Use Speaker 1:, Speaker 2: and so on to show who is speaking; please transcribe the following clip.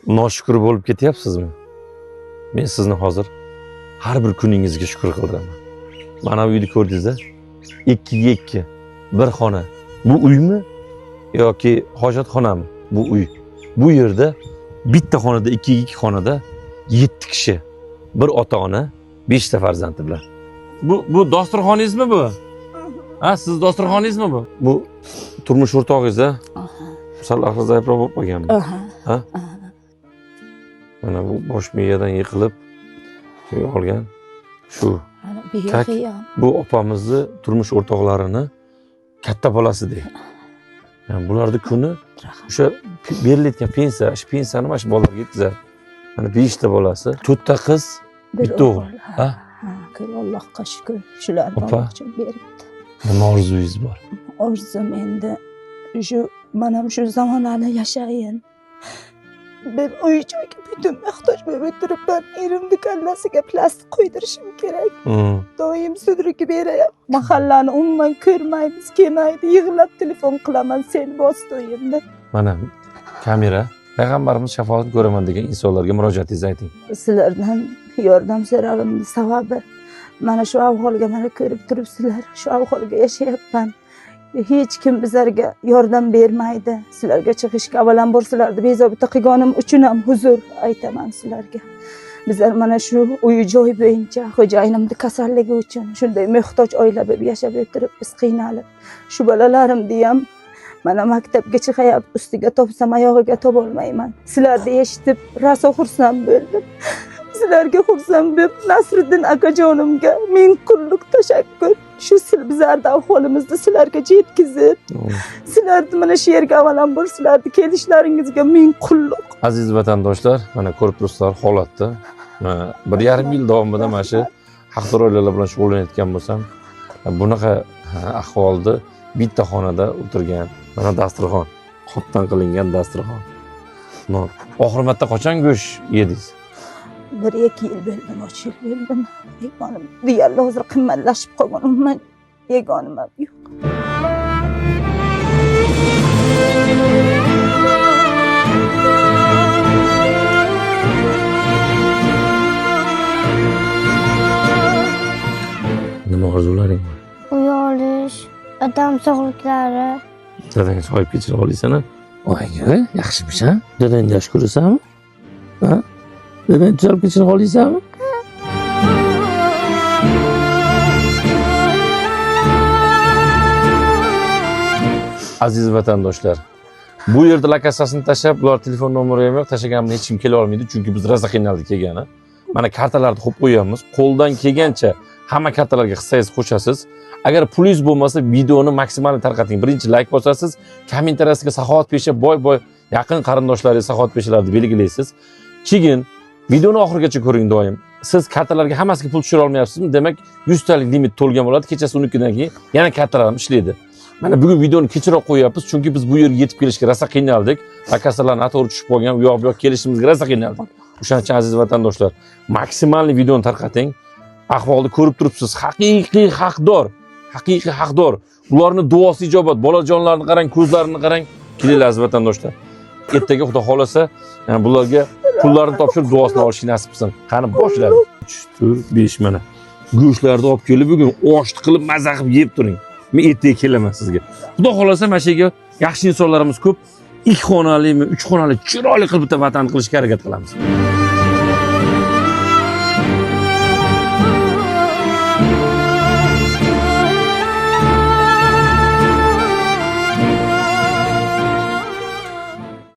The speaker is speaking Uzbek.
Speaker 1: Noshukur bo'lib ketyapsizmi? Men sizni hozir har bir kuningizga shukur qildiraman. Mana bu uyni ko'rdingiz-a? 2ga 2 bir xona. Bu uymi yoki hojatxonami? Bu uy. Bu yerda bitta xonada 2ga 2 xonada 7 kishi. Bir ota-ona, 5 ta farzandi bilan. Bu dasturxoningizmi bu? Ha, siz dasturxoningizmi bu? Bu turmush o'rtog'ingiz-a? Sal ahli zaifroq bo'lib qolganmi? Ha? Mana bu bosh miyadan yiqilib olgan shu. Tak. Bu opamizni turmush o'rtoqlarini katta bolasidek. Yani bularni kuni o'sha berilayotgan pensiya, shu pensiyani mana shu bolalarga yetkazadi. Mana 5 ta bolasi, 4 ta qiz, bitta o'g'il. Ha?
Speaker 2: Ha, Allohga shukur. Shularni
Speaker 1: Opa.
Speaker 2: Alloh beribdi.
Speaker 1: Nima orzuyingiz bor?
Speaker 2: Orzum endi shu mana shu zamonani yashayin. Bir uy joyga butun muhtoj bo'lib o'tiribman. Erimni kallasiga plastik qo'ydirishim kerak. Doim sudraki beryapti. Mahallani umuman ko'rmaymiz, kelmaydi. Yig'lab telefon qilaman, sel bosdi uyimni.
Speaker 1: Mana kamera. Payg'ambarimiz shafoatini ko'raman degan insonlarga murojaatingizni ayting.
Speaker 2: Sizlardan yordam so'rag'imni sababi mana shu ahvolga mana ko'rib turibsizlar, shu ahvolga yashayapman. Hech kim bizlarga yordam bermaydi. Sizlarga chiqishga avvalambor sizlarni bezovta qilganim uchun ham huzur aytaman sizlarga. Bizlar mana shu uy joy bo'yicha xo'jayinimni kasalligi uchun shunday muhtoj oila bo'lib yashab o'tirib biz qiynalib shu bolalarimni ham mana maktabga chiqayapti, ustiga topsam oyog'iga topolmayman. Sizlarni eshitib rosa xursand bo'ldim. Sizlarga xursand bo'lib Nasriddin akajonimga ming qulluq tashakkur. Shu bizlarni ahvolimizni sizlarga yetkazib, sizlarni mana shu yerga avvalambor sizlarni kelishlaringizga ming qulluq.
Speaker 1: Aziz vatandoshlar, mana ko'rib turibsizlar holatni. Mana 1,5 yil davomida mana shu haqdor oilalar bilan shug'ullanayotgan bo'lsam, bunaqa ahvolda bitta xonada o'tirgan, mana dasturxon, qopdan qilingan dasturxon. Non. Oxir marta qachon go'sht yedingiz?
Speaker 2: 1-2 yil bo'ldim, 3 yil bo'ldim. Yegonim deyarli hozir qimmatlashib qolgan, umuman yegonim ham yo'q.
Speaker 1: Nima orzularing bor?
Speaker 3: Uy olish, odam sog'liklari.
Speaker 1: Dadang sohib kechira olasan-a? Voy, yaxshimisan? Dadangni yaxshi ko'rasanmi? Ha? Dadang tuzalib ketishini xohlaysanmi? Aziz vatandoshlar, bu yerda lakasasini tashlab, bular telefon nomeri ham yo'q, tashlaganimda hech kim kela olmaydi, chunki biz rosa qiynaldik kelgani. Mana kartalarni qo'yib qo'yamiz. Qo'ldan kelgancha hamma kartalarga hissangizni qo'shasiz. Agar pulingiz bo'lmasa, videoni maksimal tarqating. Birinchi like bosasiz, kommentariyasiga saxovatpesha boy-boy yaqin qarindoshlaringiz saxovatpeshalarni belgilaysiz. Keyin videoni oxirigacha ko'ring doim. Siz kartalarga hammasiga pul tushira olmayapsizmi? Demak, 100 talik limit to'lgan bo'ladi. Kechasi 12 dan keyin yana kartalar ham ishlaydi. Mana bugun videoni kechroq qo'yapmiz, chunki biz bu yerga yetib kelishga rosa qiynaldik. Kasallar noto'g'ri tushib qolgan, u yoq bu yoq kelishimizga rosa qiynaldik. O'shaning uchun aziz vatandoshlar, maksimal videoni tarqating. Ahvolni ko'rib turibsiz. Haqiqiy haqdor, haqiqiy haqdor. Ularni duosi ijobat. Bolajonlarni qarang, ko'zlarini qarang. Kelinglar aziz vatandoshlar. Ertaga Xudo xolasa, yani bularga pullarni topshirib duosini olishni nasib qilsin. Qani boshladi. 3, 4, 5 mana. Go'shtlarni olib kelib bugun oshni qilib maza qilib yeb turing. Men ertaga kelaman sizga. Xudo xolasa mana shu yerga yaxshi insonlarimiz ko'p. 2 xonalimi, 3 xonali chiroyli qilib bitta vatan qilishga harakat qilamiz.